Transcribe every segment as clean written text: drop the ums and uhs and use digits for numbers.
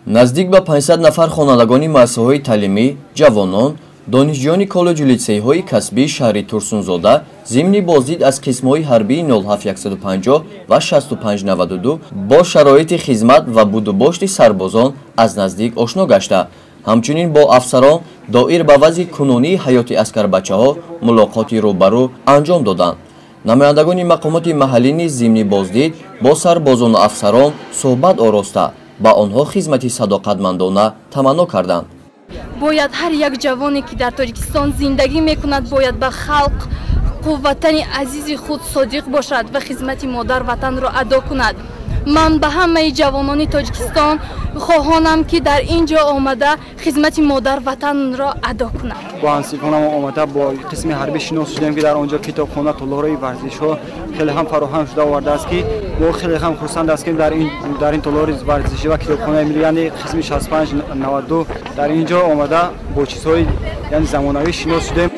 Наздик ба 500 нафар хонандагони муассисаҳои таълимӣ, ҷавонон, донишҷӯёни коллеҷу литсейҳои касбии шаҳри Турсунзода зимни боздид аз қисмҳои ҳарбии 07150 ва 6592 бо шароити хизмат ва будубошти сарбозон аз наздик ошно гашта, ҳамчунин бо афсарон доир ба вазъи кунунии ҳаёти аскарбачаҳо мулоқоти рӯбарӯ анҷом доданд. Намояндагони мақомоти маҳаллӣ низ зимни боздид бо сарбозону афсарон суҳбат ороста, ба онҳо хизмати садоқатмандона таманно карданд. Бояд ҳар як ҷавоне, ки дар Тоҷикистон зиндагӣ мекунад, бояд ба халқ, ватани азизи худ содиқ бошад ва хизмати модар ватанро адо кунад. Ман ба ҳамаи ҷавонони Тоҷикистон хоҳонам, ки дар ин ҷо омада хизмати модар ватанро адо кунад. Бо ҳамсинфонам омада бо қисми ҳарбӣ шинос шудем, ки дар он ҷо китобхона, толорҳои варзишҳо хеле ҳам фароҳам шуда овардааст, ки мо хеле ҳам хурсанд аст, ки дар ин толори варзишӣ ва китобхонаи миллӣ, яъне қисми 6592, дар ин ҷо омада бо чизҳои, яъне, замонавӣ шинос шудем.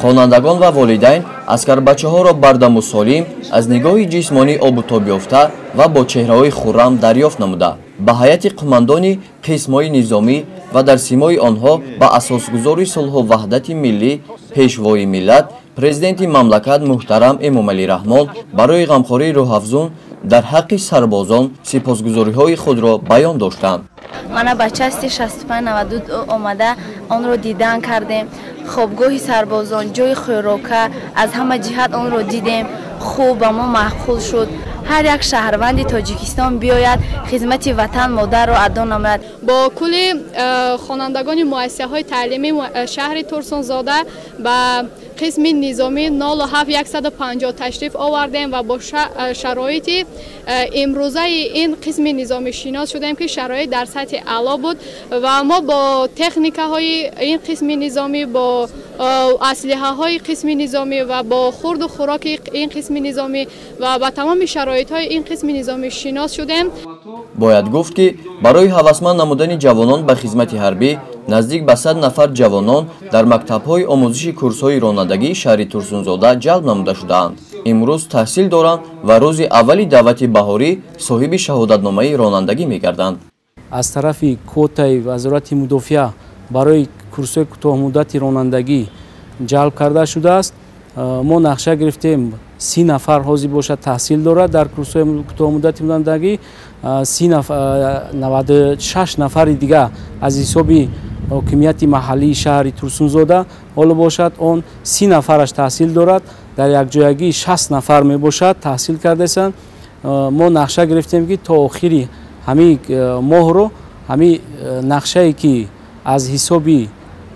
Хонандагон ва волидайн аскарбачаҳоро бардаму солим, аз нигоҳи ҷисмонӣ обутоб ёфта ва бо чеҳраҳои хуррам дарёфт намуда, ба ҳайати қумандони қисмҳои низомӣ ва дар симои онҳо ба асосгузори сулҳу ваҳдати миллӣ, пешвои миллат, президенти мамлакат муҳтарам Эмомалӣ Раҳмон барои ғамхории рӯҳафзун дар ҳаққи сарбозон сипосгузориҳои худро баён доштанд. Мана ба части 6592 омада, онро дидан кардем. Хобгоҳи сарбозон, ҷои хӯрока, аз ҳама ҷиҳат онро дидем, хуб ба мо маъқул шуд. Ҳар як шаҳрванди Тоҷикистон биёяд, хизмати ватан модарро адо намояд. Бо кулли хонандагони муассисаҳои таълимии шаҳри Турсунзода ба қисми низомӣ 07150 ташриф овардем ва бо шароити имрӯзаи ин қисми низомӣ шинос шудем, ки шароит дар сатҳи аъло буд ва мо бо техникаҳои ин қисми низомӣ, бо аслиҳаҳои қисми низомӣ ва бо хурду хӯроки ин қисми низомӣ ва ба тамоми шароитҳои ин қисми низомӣ шинос шудем. Бояд гуфт, ки барои ҳавасманд намудани ҷавонон ба хизмати ҳарбӣ наздик ба 100 нафар ҷавонон дар мактабҳои омӯзиши курсҳои ронандагии шаҳри Турсунзода ҷалб намуда шудаанд. Имрӯз таҳсил доранд ва рӯзи аввали даъвати баҳорӣ соҳиби шаҳодатномаи ронандагӣ мегарданд. Аз тарафи квотаи Вазорати мудофиа барои курсҳои кӯтоҳмуддати ронандагӣ ҷалб карда шудааст. Мо нақша гирифтем, 30 нафар ҳозир бошад таҳсил дорад дар курсҳои кӯтоҳмуддати ронандагӣ, 96 нафари дига аз ҳисоби ҳокимияти маҳаллии шаҳри Турсунзода ҳоло бошад, он 30 нафараш таҳсил дорад, дар якҷоягӣ 60 нафар мебошад, таҳсил кардаистанд. Мо нақша гирифтем, ки то охири ҳамин моҳро ҳамин нақшае, ки аз ҳисоби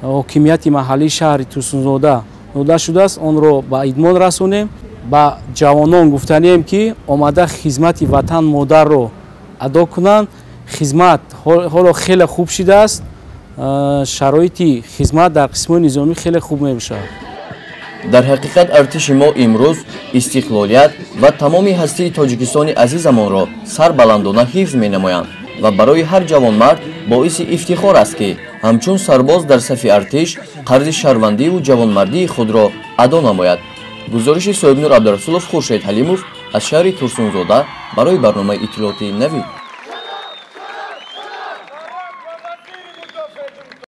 ҳокимияти маҳаллии шаҳри Турсунзода дода шудааст, онро ба итмом расонем. Ба ҷавонон гуфтанием, ки омада хизмати ватан модарро адо кунанд. Хизмат ҳоло хеле хуб шудааст, шароити хизмат дар қисмҳои низомӣ хеле хуб мебошад. Дар ҳақиқат, артиши мо имрӯз истиқлолият ва тамоми ҳастии Тоҷикистони азизамонро сарбаландона ҳифз менамоянд ва барои ҳар ҷавонмард боиси ифтихор аст, ки ҳамчун сарбоз дар сафи артиш қарзи шаҳрвандиву ҷавонмардии худро адо намояд. Гузориши Соҳибнур Абдурасулов, Хуршед Ҳалимов аз шаҳри Турсунзода барои барномаи иттилоотии Навид.